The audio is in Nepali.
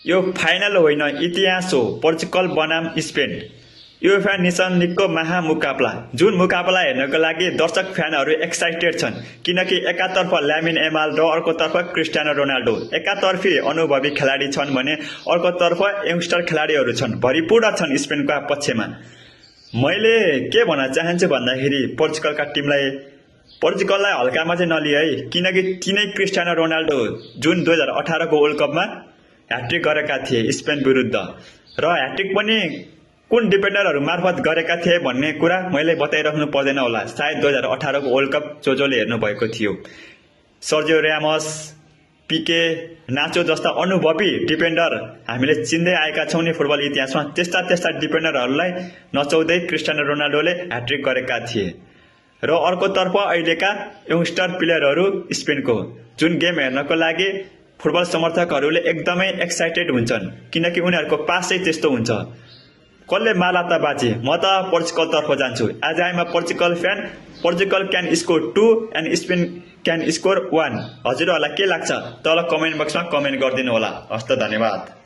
यो फाइनल होइन, इतिहास हो। पोर्चुगल बनाम स्पेन, युएफए नेसन लिगको महामुकाबला। जुन मुकाबला हेर्नको लागि दर्शक फ्यानहरू एक्साइटेड छन्, किनकि एकातर्फ ल्यामिन यामाल र अर्कोतर्फ क्रिस्टियानो रोनाल्डो। एकातर्फी अनुभवी खेलाडी छन् भने अर्कोतर्फ यङ्स्टर खेलाडीहरू छन्, भरिपूर्ण छन् स्पेनको पक्षमा। मैले के भन्न चाहन्छु भन्दाखेरि पोर्चुगलका टिमलाई, पोर्चुगललाई हल्कामा चाहिँ नलिए है, किनकि तिनै क्रिस्टियानो रोनाल्डो जुन 2018 को वर्ल्ड कपमा ह्याट्रिक गरेका थिए स्पेन विरुद्ध, र ह्याट्रिक पनि कुन डिफेन्डरहरू मार्फत गरेका थिए भन्ने कुरा मैले बताइराख्नु पर्दैन होला। सायद 2018 को वर्ल्ड कप जो हेर्नु भएको थियो। सर्जियो रामोस, पिके, नाचो जस्ता अनुभवी डिफेन्डर हामीले चिन्दै आएका छौँ नि फुटबल इतिहासमा। त्यस्ता डिफेन्डरहरूलाई नचाउँदै क्रिस्टियानो रोनाल्डोले ह्याट्रिक गरेका थिए। र अर्कोतर्फ अहिलेका यङ्स्टर प्लेयरहरू स्पेनको, जुन गेम हेर्नको लागि फुटबल समर्थकहरूले एकदमै एक्साइटेड हुन्छन्, किनकि उनीहरूको पास चाहिँ त्यस्तो हुन्छ। कसले माला त बाँचे, म त पोर्चुगलतर्फ जान्छु। As I am a Portugal fan, Portugal can score 2 and Spain can score 1। हजुरहरूलाई के लाग्छ तल कमेन्ट बक्समा कमेन्ट गरिदिनु होला। हस्त, धन्यवाद।